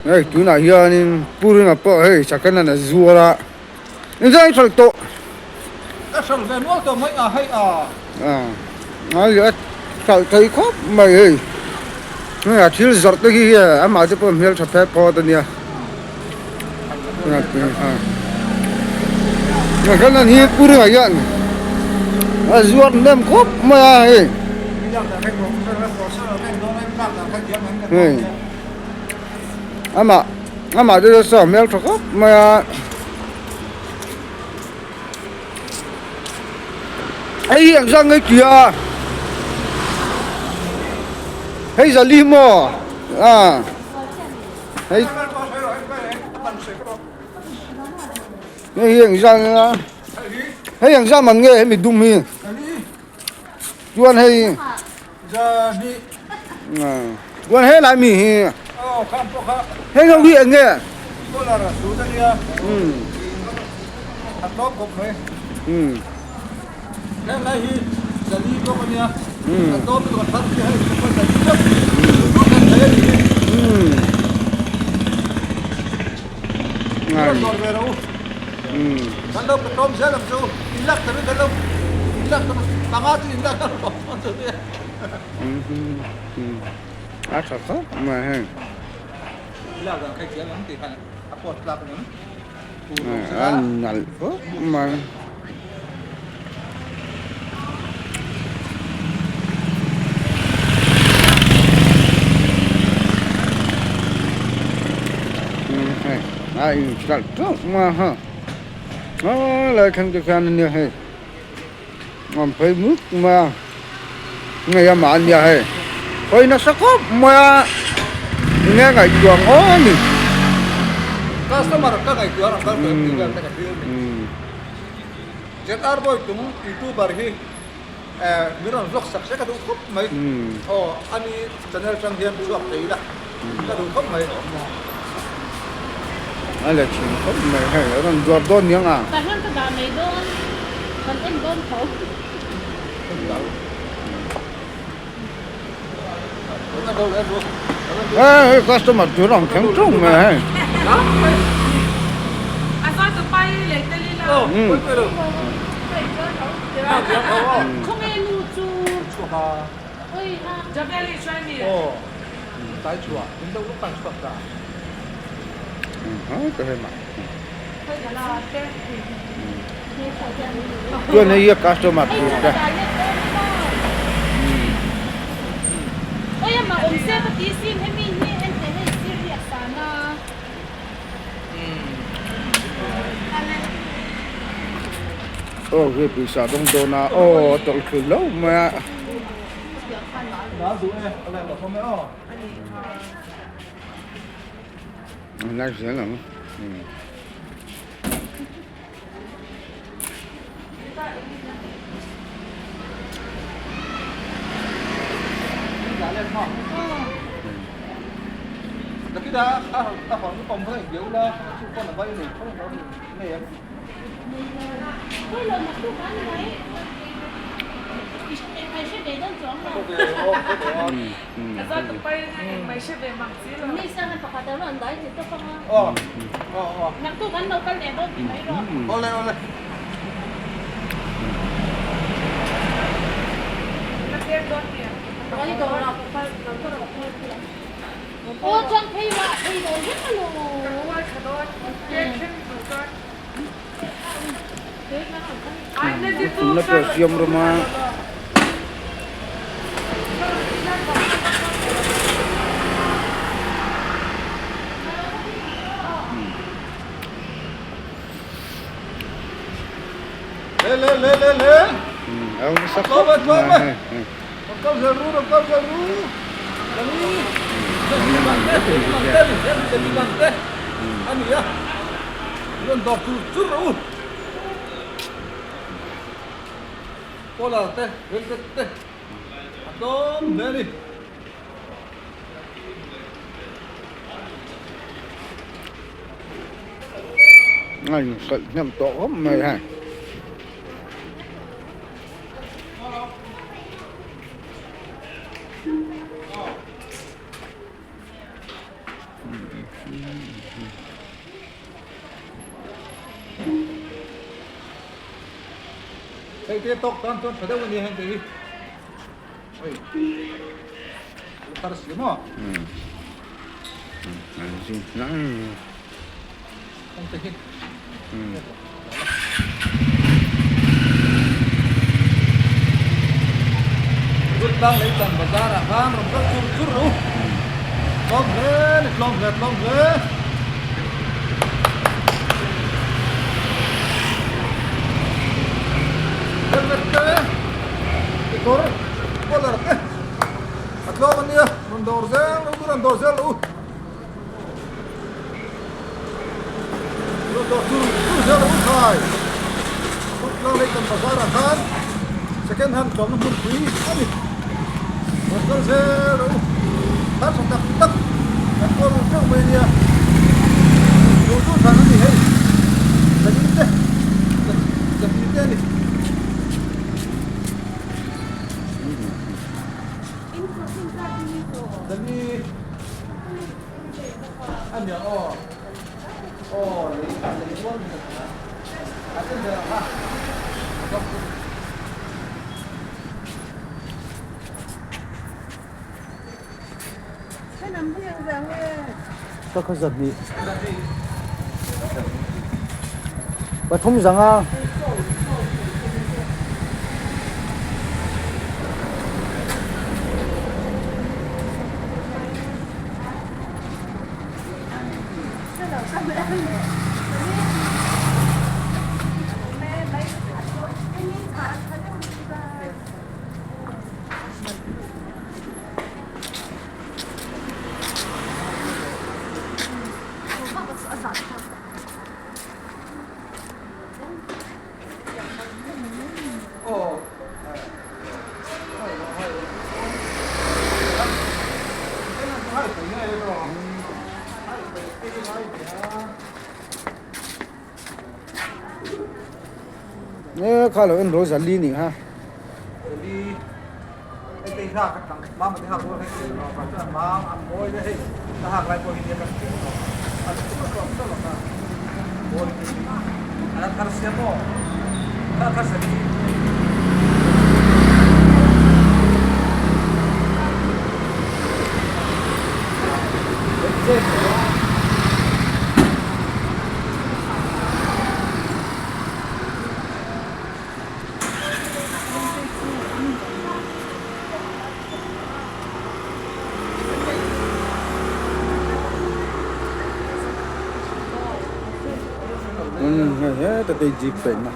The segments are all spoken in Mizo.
Hei tunah hianin Pu Ringa pawh hei second hand a zuar a, engzah i hralh tawh? Ka hralh ve nual tawh mai a hei a. A a a hralh thei khawp mai hei, hei a thil zawrh te hi amah te pawh hmeltha phek phawt a nia. Second hand hi Pu Ringa hian a zuar hnem khawp mai a hei. Hei. Amah amah te chu saw hmel tha khawp mai a hei hi engzah nge ti a hei zali maw a hei hei hi engzah nge a hei engzah man nge hemi dum hi chuan hei. Chuan helai mi hi hei ho hi eng nge? A tha khawp mai hei. A nalh khawp mai. Hei a inhralh teuh mai a ha. Helai thleng te khian ania hei. An phei mut mai a ngei a mah ania hei hawi nasa khawp mai a enge ngaihtuah ang aw ani. Customer ka ngaihtuah a rawn kal tawh em tih vel te ka thlir a ni. ZR Boy tum youtuber hi min rawn vlog sak se ka duh khawp mai. Aw ani channel tang hian chhuak thei ila ka duh khawp mai. A la thin khawp mai hei a rawn duar dawn niang a. Tah hian ka dah mai dawn kan en dawn tho. Hei hei customer chu rawn thleng ṭung mai hei. Chuan hei hi a customer tur te. Aw hei pawisa dawng dawn a aw a tawlh thlu hlauh mai a. A lai zel ang. Thumna pawh a siam rawm a. A inhralh hnem tawh khawp mai hei. Hei te tawk tan chuan tha deuh a ni heng te hi. Oi. Thar si maw? Heng te hi. Rutlang lei tan bazar ah khan rawn kal chur chur ru. Tlawm hle ni tlawm hle tlawm hle. Helmet te kekawr collar te a tlawm a nia rawn dawr zel ru rawn dawr zel ru. Bazar ah khan second hand tlawmna hmunpui a ni rawn kal zel a u thar tha tak tak kan kawl ru teuh mai a nia duh duh thlan a ni hei zali te zali te a ni. Ka khaw zahnih pathum zanga. Nge kha lo en ro zali nih kha. Heta te jeep pawh na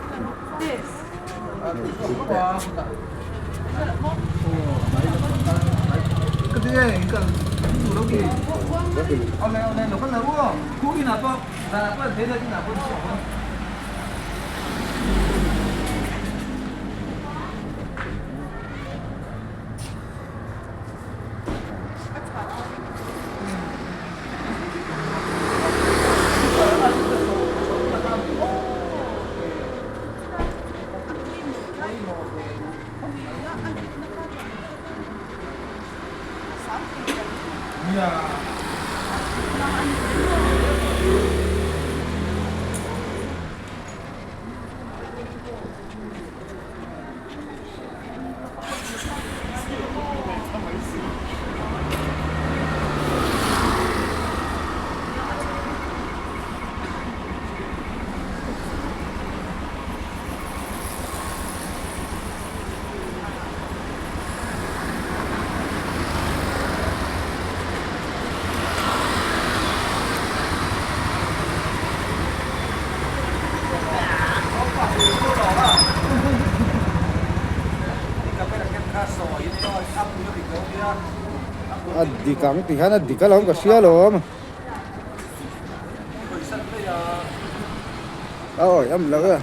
A dik ang ti hian a dik alawm ka hria alawm. A awi am lo e.